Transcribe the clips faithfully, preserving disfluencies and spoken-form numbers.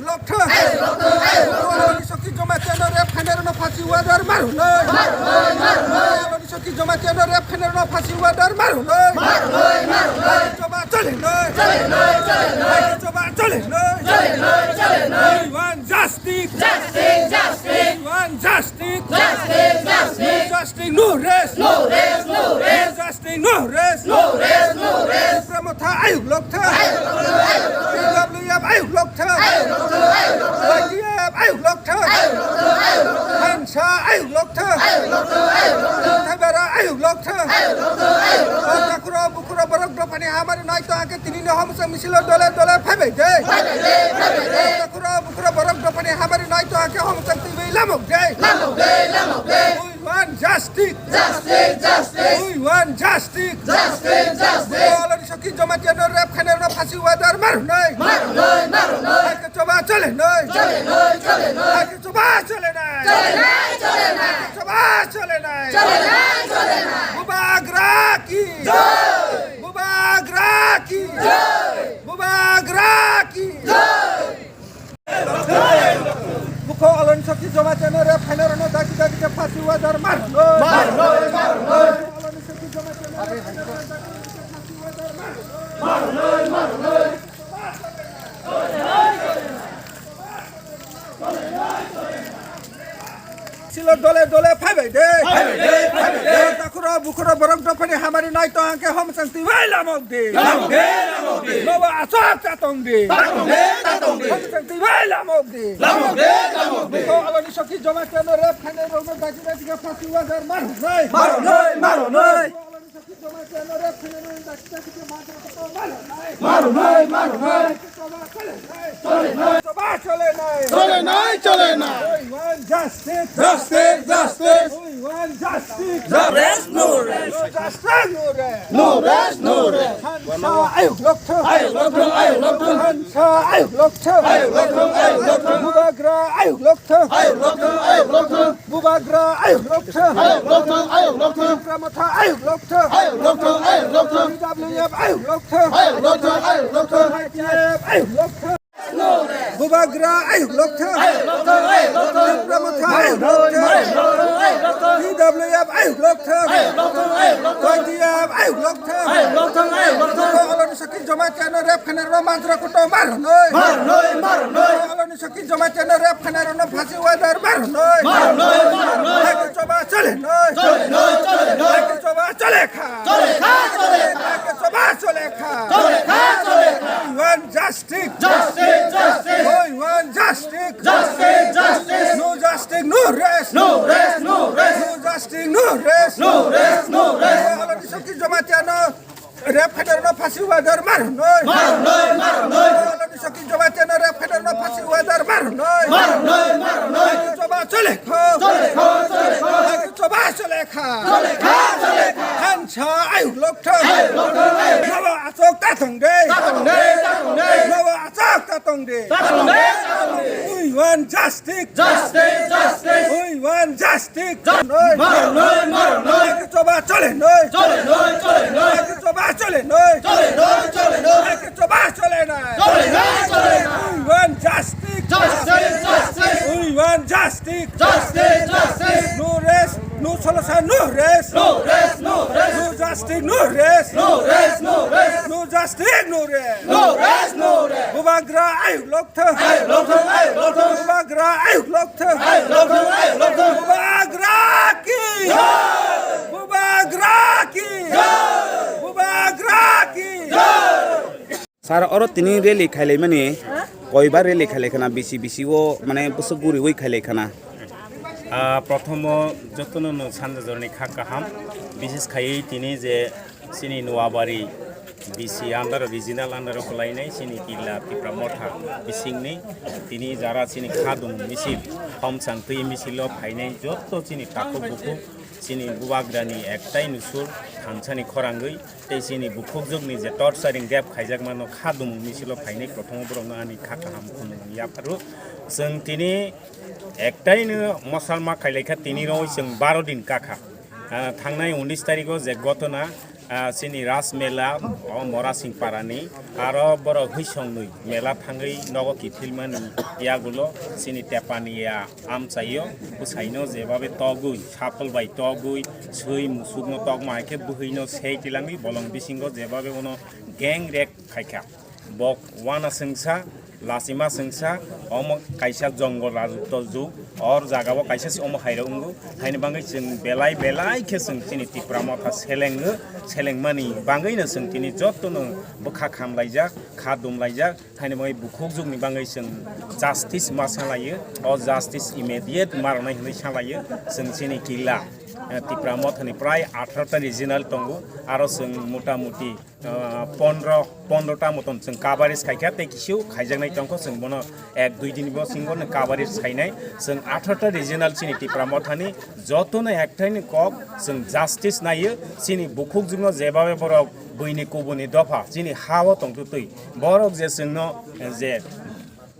Lokthang. Lokthang. Sokki Jamatia no rep khainai rok no phasi order marunai. Marunai, marunai. Sokki Jamatia no rep khainai rok no phasi order marunai. Marunai, marunai. Choba cholenai. Cholenai, cholenai. Choba cholenai. Cholenai, cholenai. We want justice. Justice, justice. We want justice. Justice, justice. No justice, no rest. No rest, no rest. No justice, no rest. No rest, no rest. Tipra Motha ayuk lokthang. Ayuk lokthang, ayuk lokthang. T W F ayuk lokthang. Ayuk lokthang, ayuk lokthang. Y T F ayuk lokthang. Ayuk lokthang, ayuk lokthang. Hansa ayuk lokthang. Ayuk lokthang, ayuk lokthang. Thaibara ayuk lokthang. Ayuk lokthang, ayuk lokthang. Takhura bukhura borok dophani hamari nai to ake tini no homsa misilo dole dole phaibai de. Phaibai de, phaibai de. Takhura bukhura borok dophani hamari nai to ake homsa twi bai lamok de. Lamok de, lamok de. We want justice. Justice, justice. We want justice. Justice, justice. Alani Sokki Jamatia no rep khainai rok no phasi order marunai. Marunai, marunai. Haikhe choba cholenai. Cholenai, cholenai. Haikhe choba cholenai. Cholenai, cholenai. Haikhe choba cholenai. Cholenai, cholenai. Bubagra ki. Jai. Bubagra ki. Jai. Bubagra ki. Jai. Bukho Alani Sokki Jamatia no rep khainai rok no dagi dagi khe phasi order marunai. Marunai, marunai. Alani Sokki Jamatia no rep khainai rok no dagi dagi khe phasi order marunai. Marunai, marunai. Silo dole dole phaibai de. Phaibai de, phaibai de. Takhura bukhura borok dophani hamari nai to hangke homsang twi bai lamok de. Lamok de, lamok de. Nobo asok tatong de. Tatong de, tatong de. Homsang twi bai lamok de. Lamok de, lamok de. Bukho Alani Sokki Jamatia no rep khainai rok no dagi dagi khe phasi order marunai. Marunai, marunai. Marunai, marunai. Choba cholenai. Cholenai, cholenai. We want justice. Justice, justice. We want justice. Justice, no rest. No justice, no rest. No rest, no rest. Hansa ayuk lokthang. Ayuk lokthang, ayuk lokthang. Hansa ayuk lokthang. Ayuk lokthang, ayuk lokthang. Bubagra ayuk lokthang. Ayuk lokthang, ayuk lokthang. Bubagra ayuk lokthang. Ayuk lokthang, ayuk lokthang. Tipra Motha ayuk lokthang. Ayuk lokthang, ayuk lokthang. T W F ayuk lokthang. Ayuk lokthang, ayuk lokthang. Y T F ayuk lokthang. Bubagra ayuk lokthang. Ayuk lokthang, ayuk lokthang. Tipra Motha ayuk lokthang. Ayuk lokthang, ayuk lokthang. T W F ayuk lokthang. Ayuk lokthang, ayuk lokthang. Y T F ayuk lokthang. Ayuk lokthang, ayuk lokthang. Alani Sokki Jamatia no rep khainai rok no manjra kuto marunai. Marunai, marunai. Alani Sokki Jamatia no rep khainai rok no phasi order marunai. Marunai, marunai. Haikhe choba cholenai. Cholenai, cholenai. Haikhe choba cholekha. Cholekha, cholekha. Haikhe choba cholekha. Cholekha, cholekha. We want justice. Justice, justice. We want justice. Justice, justice. No justice, no rest. No rest, no rest. No justice, no rest. No rest, no rest. Alani Sokki Jamatia no rep khainai rok no phasi order marunai. Marunai, marunai. Alani Sokki Jamatia no rep khainai rok no phasi order marunai. Marunai, marunai. Choba cholekha. Cholekha, cholekha. Choba cholekha. Cholekha, cholekha. Hansa ayuk lokthang. Ayuk lokthang, ayuk. Nobo asok tatong de. Tatong de, tatong de. Nobo asok tatong de. Tatong de, tatong de. We want justice. Justice, justice. We want justice. Justice. Marunai, marunai. Choba cholenai. Cholenai, cholenai. Choba cholenai. Cholenai, cholenai. Choba cholenai. Cholenai, cholenai. We want justice. Justice, justice. We want justice. Justice, justice. No rest, no solution, no rest. No rest, no rest. No justice, no rest. No rest, no rest. No justice, no rest. No rest, no rest. Bubagra ayuk lokthang. Ayuk lokthang, ayuk lokthang. Bubagra ayuk lokthang. Ayuk lokthang, ayuk lokthang. Bubagra ki. Jai. Bubagra ki. Jai. Bubagra ki. Jai. Sir, oro tini rally khailaimani, koiba rally khailaikha na, bisi bisi o, mane, bwswk guriwi khailaikha na? Ah, prothomo jotono no sanjajorni kha kaham, bises khaiwi tini je chini Noabari B C under, regional under o kwlainai chini Killa Tipra Motha bisingni tini jara chini khadum misil, homsang twi misil o phainai joto chini takhuk bukhuk, chini bubagrani ektai nusur thansani khorangwi tei chini bukhukjwkni je torturing rape khaijakmano kha dumung misilo phainai prothomo borokno ani kha kaham khunung yapharu. Chwng tini ektaino mosalma khailaikha, tini roi chwng baro din kakha. Ah, thangnai unis tarikho je gotona, Ah, chini Ras Mela, o Mora Singparani, aro borok hwisongnwi mela thangwi nogo kiphilmani yagulo chini tepani ya amchaio bwsaino jebabe togwi, sapul bai togwi, swi musukno tokma hai khe bwhwino sei tilangwi bolong bisingo jebabe uno gang rape khaikha. Bok wana sengsa, lachima sengsa, omo kaisa jongol rajotw jug, or jaga o kaisa se omo hairok wngo, haini bagwi chwng belai belai khe chwng chini Tipra Motha selengo, selengmani bagwino chwng tini jotono bwkha khamlaijak, kha dumlaijak, haini bagwi bukhuk jugni bagwi chwng justice ma salaio, o justice immediate ma rwnai hwnwi salaio, chwng chini killa, eh, Tipra Mothani prai atharota regional tongo, aro chwng mota moti ah, pondro, pondro ta motom chwng coverage khaikha, tei kisiu khaijaknai tongkho, chwng bono ek dui din bo singo no coverage khainai. Chwng atharota regional chini Tipra Mothani jotono ektaini kok chwng justice naio, chini bukhuk jugno jebabe borok buini kubuni dopha chini ha-o tongtwtwi borok je chwngno je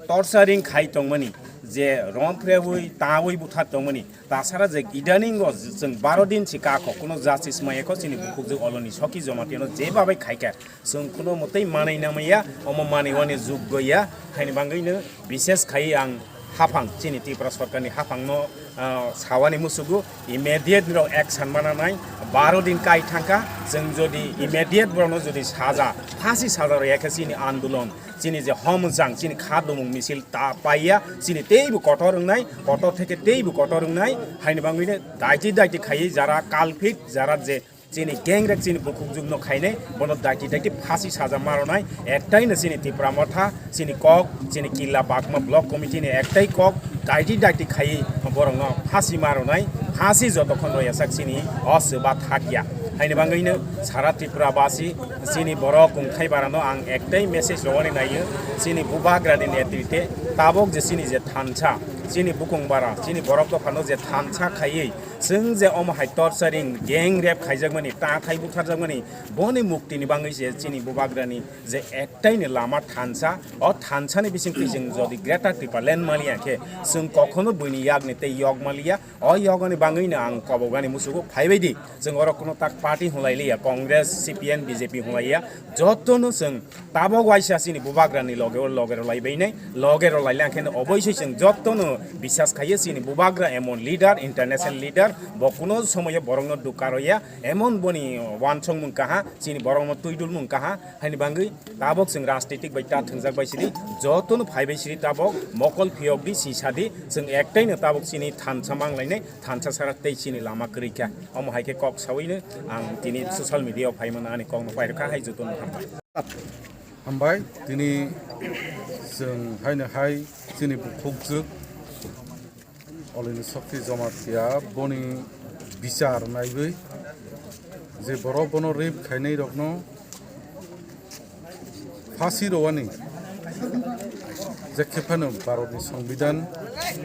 torturing khai tongmani, je romphreui taui butha tongmani, tasara je idaningo chwng baro din si kakho kuno justice maya kho chini bukhukjwk Oloni Soki Jamatia no jebabai khaikha, chwng kuno mwtwi manwi namaya, omo manwi wani jug goya, haini bagwino bishes khai ang haphang chini Tripura sorkarni haphangno, ah, sawani musugo immediate rok action mananai, baro din kai thangkha, chwng jodi immediate borokno jodi saja, phasi saja rwya khe chini andolon, chini je homjang, chini kha dumung misil ta paiya, chini teibo kotor wngnai, kotor theke teibo kotor wngnai, haini bagwino daiti daiti khaiwi jara culprit, jara je chini gang rek chini bukhukjwkno khainai, bono daiti daiti phasi saja maronai, ektaino chini Tipra Motha, chini kok, chini Killa Bagma Block Committee ni ektai kok, daiti daiti khaiwi borokno phasi maronai, phasi jotokhon royasak chini o swba thakya. Haini bagwino sara Tripura basi, chini borok kungthai barano ang ektai message rwani naiyo, chini bubagrani netrite tabok je chini je thansa, chini bukung bara, chini borok dophano je thansa khaiwi, chwng je omo hai torturing, gang rape khaijakmani, ta thai butharjakmani, boni muktini bagwi se chini bubagrani je ektaini lama thansa, o thansani bisingtwi chwng jodi Greater Tipraland maliya khe, chwng kokhono buini yakni tei yok maliya, o yokni bagwino ang kobogani musugo phaibaidi. Chwng oro kuno tak party hwnlai liya, Congress, C P M, B J P hwnlaiya, jotono chwng tabok waisa chini bubagrani loge, loge rwlai bainai, loge rwlai le ang khe oboisoi chwng jotono bisas khaiyo chini bubagra emon leader, international leader, bo kuno somoyo borokno dukha roya, emon boni wansong mung kaha, chini borokno twidul mung kaha, haini bagwi tabok chwng rajnitik bai ta thwngjak bai sidi, jotono phai bai sidi tabok mokol phiyok di, sisa di, chwng ektaino tabok chini thansa mang lainai, thansa sara tei chini lama kwrwi kha. Omo hai khe kok sawino ang tini social media o phai mano ani kokno pairwkha, hai jotono hambai. Hambai, tini chwng haino hai chini bukhukjwk Olini Sokti Jamatia boni bichar naiwi je borok bono rape khainai rokno phasi rwani, je khe phano Bharatni Songbidan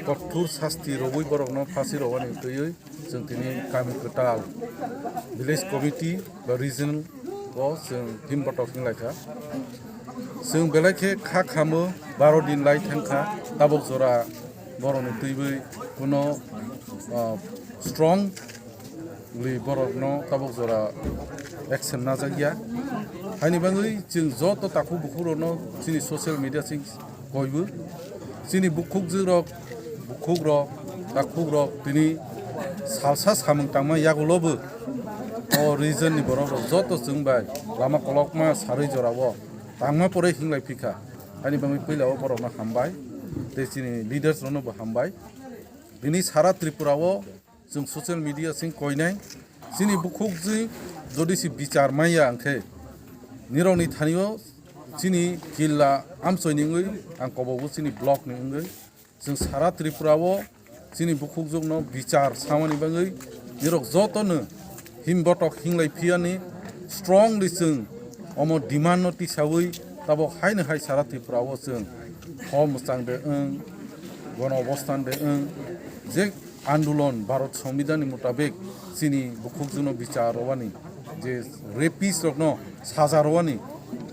kothor sasti rwui borokno phasi rwani twiwi chwng tini kami kwtal village committee ba region o chwng him botok hinglai kha. Chwng belai khe kha khamo baro din lai thang kha, tabok jora borokni twiwi kuno, ah, strongly borokno tabok jora action najak ya. Haini bagwi chwng joto takhuk bukhuk rokno chini social media sing koibu chini bukhukjwk rok, bukhuk rok, takhuk rok tini salsa samung tangma yagulobo o region ni borok rok joto chwng bai lama kolokma sarwi jorao tangma pore hinglai phikha. Haini bagwi puila o borokno hambai, tei chini leaders rokno bo hambai. Bini sara Tripura o chwng social media sing koinai. Chini bukhukjwk jodi se bichar manya hwnkhe, nirokni thani o chini killa amchoi ni wngwi ang kobogo chini block ni wngwi. Chwng sara Tripura o chini bukhukjwkno bichar samani bagwi nirok jotono him botok hinglai phiyani strongly chwng omo demand no tisawi tabok haino hai sara Tripura o chwng hor mwchang de wng, gono obostan de wng, je andolon Bharat Songbidan ni mutabek chini bukhukjwkno bichar rwani, je rapist rokno saja rwani,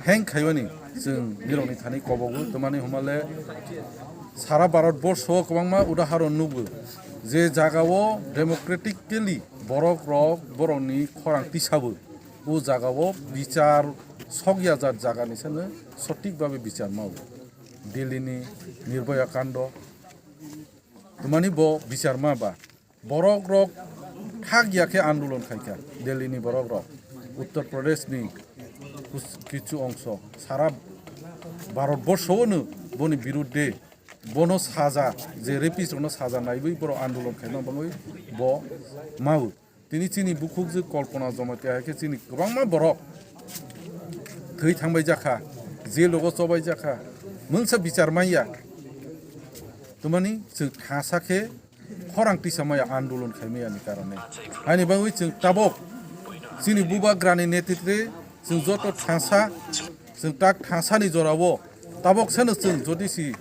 heng khaiwani chwng nirokni thani kobogo twmani hwnmale sara Bharat borsho kwbangma udaharon nugo, je jagao democratically borok rok borokni khorang tisabo, O jagao bichar sok yajak jagani sano sothik babe bichar mao. Delhi ni Nirbhaya Kando, tumani bo bichar ma ba. Borok rok thak ya khe andolon khai kha. Delhi ni borok rok, Uttar Pradesh ni kus-, kichu ongso, sara Bharat borsho no boni birudde, bono saja, je rapist rokno saja naiwi borok andolon khaima bangwi bo mao. Tini chini bukhukjwk Kalpana Jamatia hai khe chini kwbangma borok thwi thangbai jakha, jail rogo chobai jakha, mungsa bichar manya. Tumani chwng thasa khe khorang tisa maya andolon khai maya ni karone. Haini bagwi chwng tabok chini bubagrani netritwe chwng joto thasa, chwng tak thasani jorao tabok sano chwng jodi si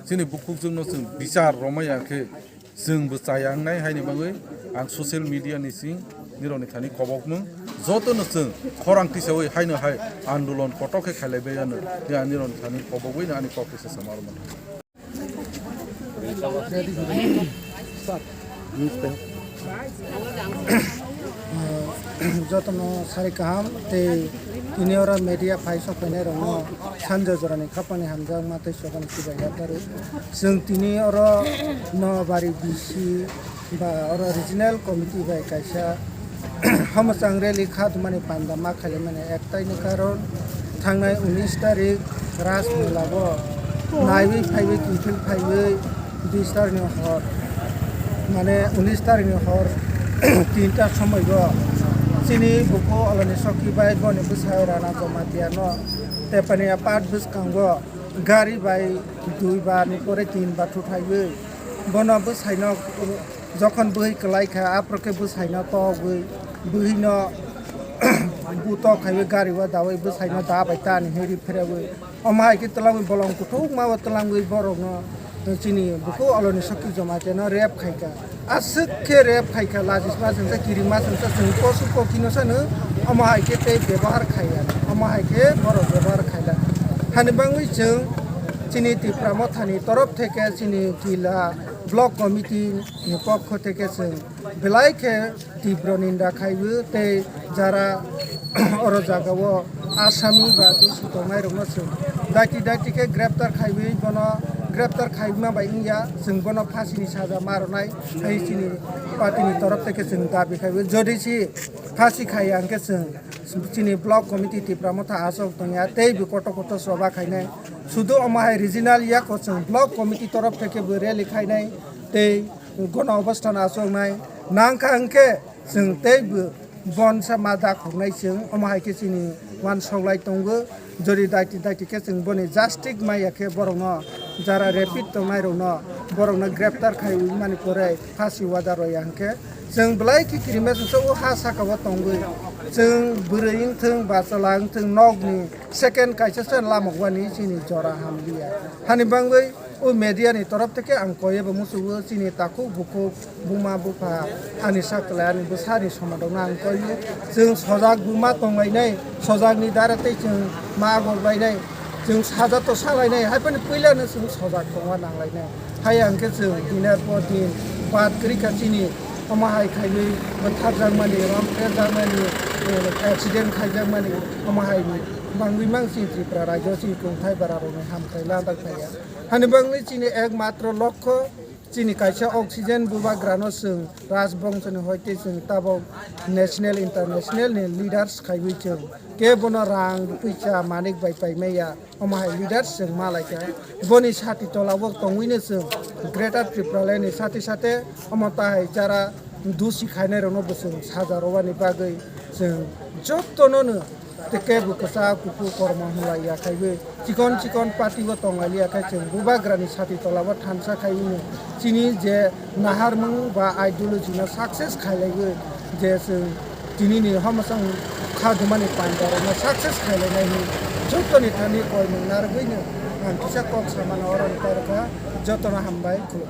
chini bukhukjwkno chwng bichar romaya khe chwng bo chaya wngnai. Haini bagwi ang social media ni sing nirokni thani kobokmung jotono chwng khorang tisawi haino hai andolon kotor khe khailaibai ano, tei ang nirokni thani kobogwi no ani kok kisa sama rwmani. Jotono sari kaham tei tini oro media phai sok phainai rokno sanjo jorani khapani hamjakma tei sokani chubai yapharwi. Chwng tini oro Noabari B C ba oro regional committee bai kaisa hamsang rally kha tongmani panda ma khalimani ektaini karon thangnai unis tarik Ras Mela bo naiwi phaiwi kiphil phaiwi bistar ni hor mane unis tarik ni hor tinta somoi bo chini buku alani soki bai boni bwsai Rana Jamatia no tepani apat bwskango gari bai dui bar ni pore tin bar thuthaiwi bono bwsai no jokhon bwhi kwlai kha, aphuru khe bwsai no togwi bwhi no butok khaiwi gari o dawi bwsai no da bai ta ni hiri phirwi. Omo hai khe twlangwi bolong kuthukma o twlangwi borok no chini buku aloni soki Jamatia no rape khai kha. Aswk khe rape khai kha, lajisma chwngsa, kirima chwngsa, chwng posu pokino sano omo hai khe tei bebohar khaiya, omo hai khe borok bebohar khaila. Hani bangwi chwng chini Tipra Mothani torof theke chini Kila Block Committee ni pokho theke chwng belai khe tibro ninda khaiwi tei jara oro jagao asami ba dusi tongnai rokno chwng dakti dakti khe greptar khaiwi bono greptar khaima bai wngya, chwng bono phasini saja ma rwnai hai chini party ni torof theke chwng dabi khaiwi. Jodi si phasi khaiya hwnkhe chwng chini block committee Tipra Motha achuk tongya tei bo kotor kotor choba khainai. Sudu omo hai regional yako chwng block committee torof theke bo rally khainai tei gono obosthan achuknai nangkha hwnkhe chwng tei bo bonsa ma da khoknai chwng. Omo hai khe chini uansuk lai tongo. Jodi daiti daiti khe chwng boni justice maya khe borokno jara rapist tongnai rokno borokno greptar khai wngmani pore phasi wada roya hwnkhe chwng belai khe kirima chwngsa o ha saka o tongwi chwng bwrwi wngthwng ba chwla wngthwng nokni second kaisa se lamok wani chini jora hamliya. Hani bangwi o media ni torof theke ang koi eba musugo chini takhuk bukhuk buma bupha ani sak kwlai ani bwsani somadokno ang koi chwng sojak buma tonglainai sojak ni dara tei chwng ma gok lainai chwng saja to salainai hai phano puilano chwng sojak tongma nanglainai hai hwnkhe chwng dinar por din bat kwrwi kha chini omo hai khaiwi bwtharjakmani ram phrejakmani accident khaijakmani omo hai bangwi mang chini Tripura rajyo chini tongthai bara rokni hamkrai landak phaiya. Hani bangwi chini ekmatro lokho chini kaisa oxygen bubagrano chwng rajbongshoni hoite chwng tabok national international ni leaders khaiwi chwng kebono rang puisa manik bai paimaya omo hai leaders chwng malaikha. Boni sati tolao tongwino chwng Greater Tripura Land ni sati sate omo tahai jara dusi khainai rokno bo chwng saja rwani bagwi chwng jotono no tei kebo kwchak kuphur kormo hwnlai ya khaiwi chikon chikon party o tonglaili ya khai chwng bubagrani sati tolao thansa khaiwi chini je naharmung ba ideology no success khailaiwi je chwng tinini homochang khadumani panda rokno success khailainai hwnwi jotoni thani koimung narwgwino ang kisa kok samano oro ni tarwkha. Jotono hambai khulum.